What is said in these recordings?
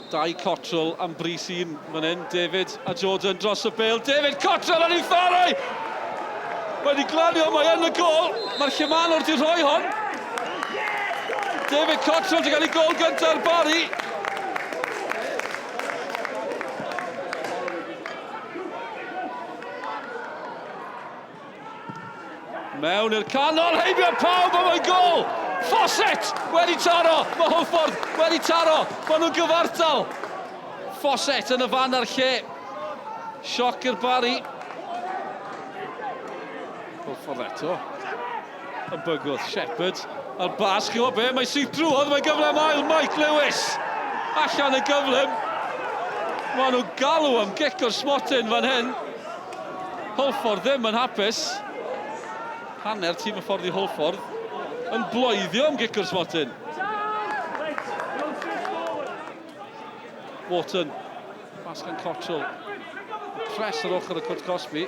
Dau Cottrell am bris un fan hyn. David a Jordan dros y bêl. David Cottrell yn ei thorri! Wedi glanio, mae yn y gol. Mae'r Llemanwr di rhoi hon. David Cottrell di gael ei gol gyntaf ar Barry. Mewn i'r canol, heibio pawb, a mae'n gol! Fawcett wedi taro, mae Hwlffordd wedi taro, maen nhw'n gyfartal. Fawcett yn y fan a'r lle. Sioc i'r Barry. Hwlffordd eto. Yn bygwth Shepherd. A'r bas, chi'n gwybod be, mae syth drwodd, mae gyfle am ail, Mike Lewis. Allan y gyflym. Maen nhw'n galw am gic o'r smotyn fan hyn. Hwlffordd ddim yn hapus. Hanner tîm y ffordd i Hwlffordd yn bloeddio am gic o'r smotyn. Wharton, pas gan Cottrell. Pres ar ochr y cwrt cosbi.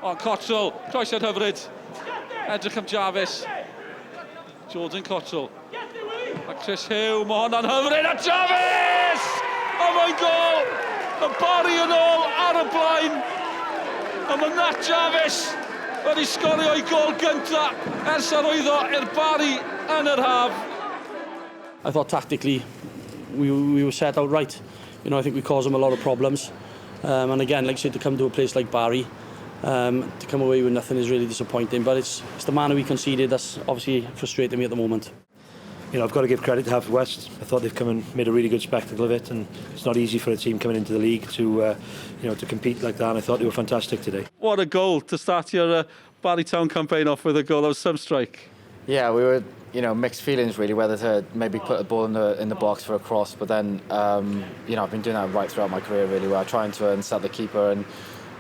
O, Cottrell, croesiad hyfryd. Edrych am Jarvis. Jordan Cottrell. A Chris Hugh, mae honna'n hyfryd, a Jarvis! A mae'n gol! Y Barry yn ôl ar y blaen. A mae Nat Jarvis wedi sgorio ei gol gynta ers arwyddo i'r Barry yn yr haf. I thought tactically we, we were set out right. You know, I think we caused them a lot of problems. And again, like I said, to come to a place like Barry, to come away with nothing is really disappointing. But it's, it's the manner we conceded that's obviously frustrating me at the moment. You know, I've got to give credit to Haverfordwest. I thought they've come and made a really good spectacle of it, and it's not easy for a team coming into the league to, you know, to compete like that. And I thought they were fantastic today. What a goal to start your Barry Town campaign off with a goal. That was some strike. Yeah, we were, you know, mixed feelings really, whether to maybe put a ball in the in the box for a cross, but then, you know, I've been doing that right throughout my career really well, trying to unset the keeper, and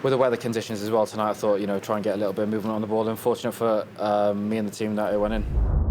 with the weather conditions as well tonight, I thought, you know, try and get a little bit of movement on the ball. Unfortunate for me and the team that it went in.